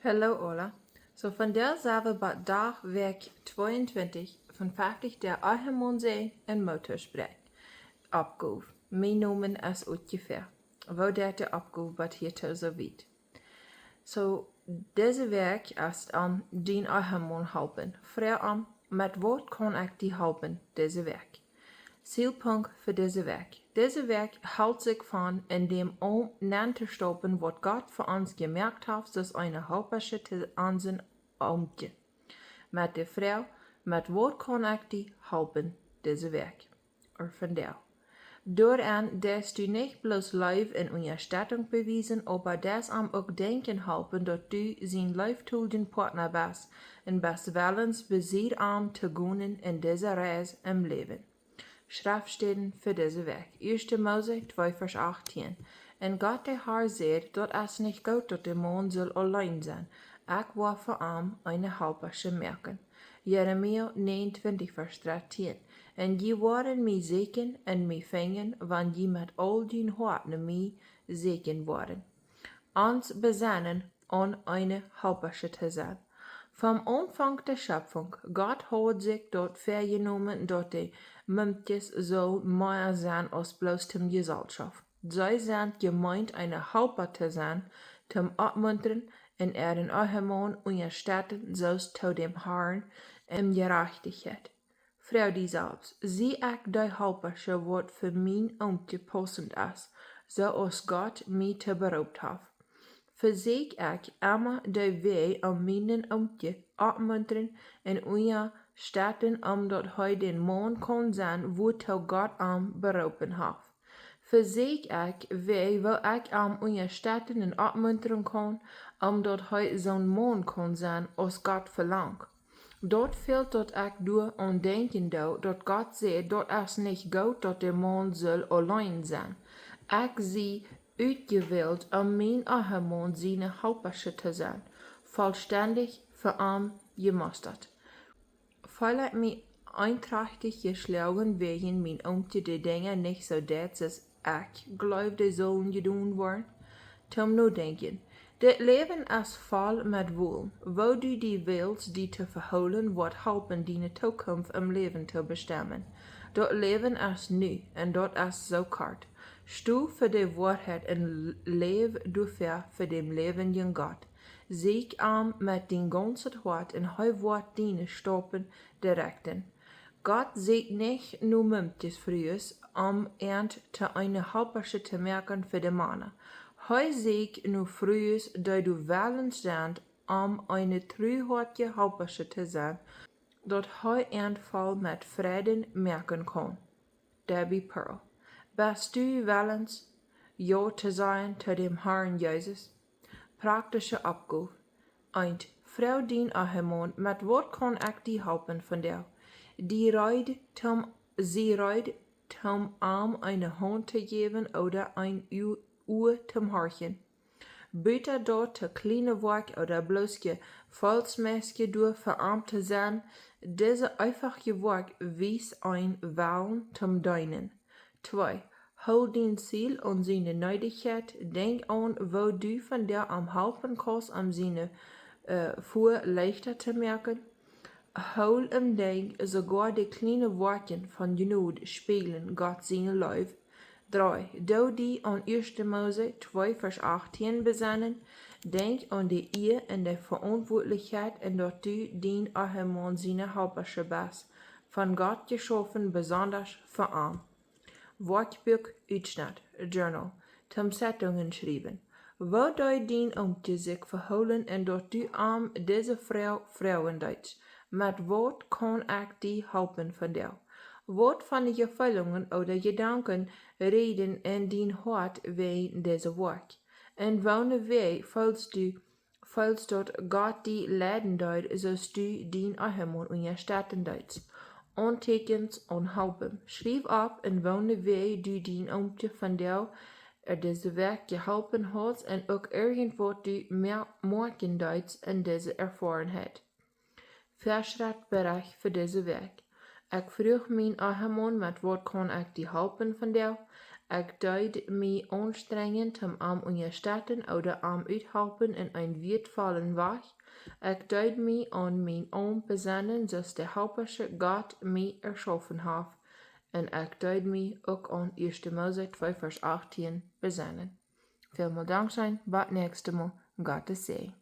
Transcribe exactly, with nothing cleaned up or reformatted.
Hallo aula. So, vondoag sent wie bie Dach, Wäakj tweeuntwintich von fefftich, de Ehemaun säajnen un Motorspräakj. Oppgow. Mien Nomen es utjefäa. Woo deit de Oppgow bat hia too soo wiet? So, dise Wäakj es om dien Ehemaun halpen. Froag am: Met waut kaun ekj die halpen dise Wäakj? Zielpunkt fa dise Wäakj. Dise Wäakj helt sikj von en däm Aum nenn to stoppen, waut Gott fa ons jemoakt haft, soo aus eene Halpasche to onsen Aumtje. Met de Froag: Met waut kaun ekj die halpen dise Wäakj? Or vondoag. Doaraun deist du nich bloos Leew un Unjastettunk bewiesen, oba deist am uk denkjen halpen, daut du sien leeftoljen Partna best un best wellens bie am to gonen en dise Reis em Läwen. Schreftstäden fa dise Wäakj. Ieeschte Mose twee Varsch achtieen. Un Gott de Har säd: Daut es nich goot, daut de Maun sull auleen sennen. Ekj woa fa am eene Halpasche moaken. Jeremia näajenuntwintich Varsch dartieen. Un jie woaren mie sieekjen un mie finjen, wan jie met aul jun Hoat no mie sieekjen woaren. Ons besennen aun eene Halpasche to sennen. Vom Aunfank de Schepfunk, Gott haud sikj daut väajenomen, daut de Mumkjes sullen mea sennen aus bloos toom Jesalschoft. See sent jemeent, eene Halpa to sennen, toom oppmuntren un äaren Ehemaun unjastetten, soo aus to däm Harn en Jerajchtichkjeit. Froag die selfst: Sie ekj dee Halpasche, waut fa mien Aumtje paussent es, soo aus Gott mie to beroopt haft? Vesäkj ekj emma dee Wäaj om mien Aumtje oppmuntren un unjastetten, om daut hee dän Maun kaun sennen, wuatoo Gott am beroopen haft? Vesäkj ekj Wäaj, woo ekj am unjastetten un oppmuntren kaun, om daut hee soon Maun kaun sennen, aus Gott velangt? Daut fält, daut ekj doaraun denkjen doo, daut Gott säd: Daut es nich goot, daut de Maun sull auleen sennen. Ekj sie utjewält, om mien Ehemaun siene Halpasche to sennen, vollstendich fa am jemostat. Feel ekj mie eentrajchtich jeschloagen, wäajen mien Aumtje de Dinja nich soo deit, soo aus ekj jleew, dee sullen jedonen woaren? Toom Nodenkjen. Dit Läwen es voll met Wolen. Woo du die wälst, die to vehoolen, woat halpen, diene Tookunft em Läwen to bestemmen. Daut Läwen es nu, un daut es soo kort. Sto fa de Woarheit un läw doafäa, fa däm läwenjen Gott. Sieekj am met dien gaunzet Hoat un hee woat diene Staupen direkten. Gott sieekjt nich no Mumkjes Frues, om an to eene Halpasche to moaken fa de Mana. Hee sieekjt no Frues, dee doa wellens sent, om eene truhoatje Halpasche to sennen, daut hee an voll met Fräd moaken kaun. Debbie Pearl. Best du wellens jo to sajen to däm Harn Jesus? Praktische Oppgow. Eent. Froag dien Ehemaun: Met waut kaun ekj die halpen vondoag? Die reed toom, sie reed toom am eene Haunt to jäwen ooda een U-, Ua toom horchen. Buta daut to kjliene Woakj ooda bloos je Volsmeister doa fa am to sennen, dise eefache Woakj wiest een Wellen toom deenen. Twee. Hool dien Ziel aun siene Needichkjeit. Denkj aun, woo du vondoag am halpen kaust, om siene, äh, Fua leichta to moaken. Hool em Denkj, soogoa de kjliene Woakjen von Jnod spieejlen Gott siene Leew. Dree. Doo die aun ieeschte Mose twee Varsch achtieen besennen. Denkj aun de Ea un de Veauntwuatlichkjeit un daut du dien Ehemaun siene Halpasche best, von Gott jeschaufen besonda fa am. Woakjbuak Utschnett, Journal, toom Zeitungen schriewen. Woo deed dien Aumtje sikj vehoolen un daut du am dise Froag froagen deetst: Met waut kaun ekj die halpen vondoag? Waut fa Jefeelungen ooda Jedanken räden en dien Hoat wäajen dise Woakj? Un woone Wäaj feelst du, feelst daut Gott die leiden deed, soo aus du dien Ehemaun unjastetten deetst? Auntäkjens aun halpen. Schriew opp, en woone Wäaj du dien Aumtje vondoag, äh, dise Wäakj jeholpen hast un uk irjent waut du mea moaken deetst en dise Erfoarenheit. Väaschrett Berecht fa dise Wäakj. Ekj fruach mien Ehemaun: Met waut kaun ekj die halpen vondoag? Ekj deed mie aunstrenjen toom am unjasteten ooda am uthalpen en een wieetvollen Wajch. Ekj deed mie aun mien ieejnet Besennen soos de halpasche Gott mie erschaufen haft. Un ekj deed mie uk aun ieeschte Mose twee Varsch achtieen besennen. Välmol dankscheen, bat näakjstemol, Gottes Säajen.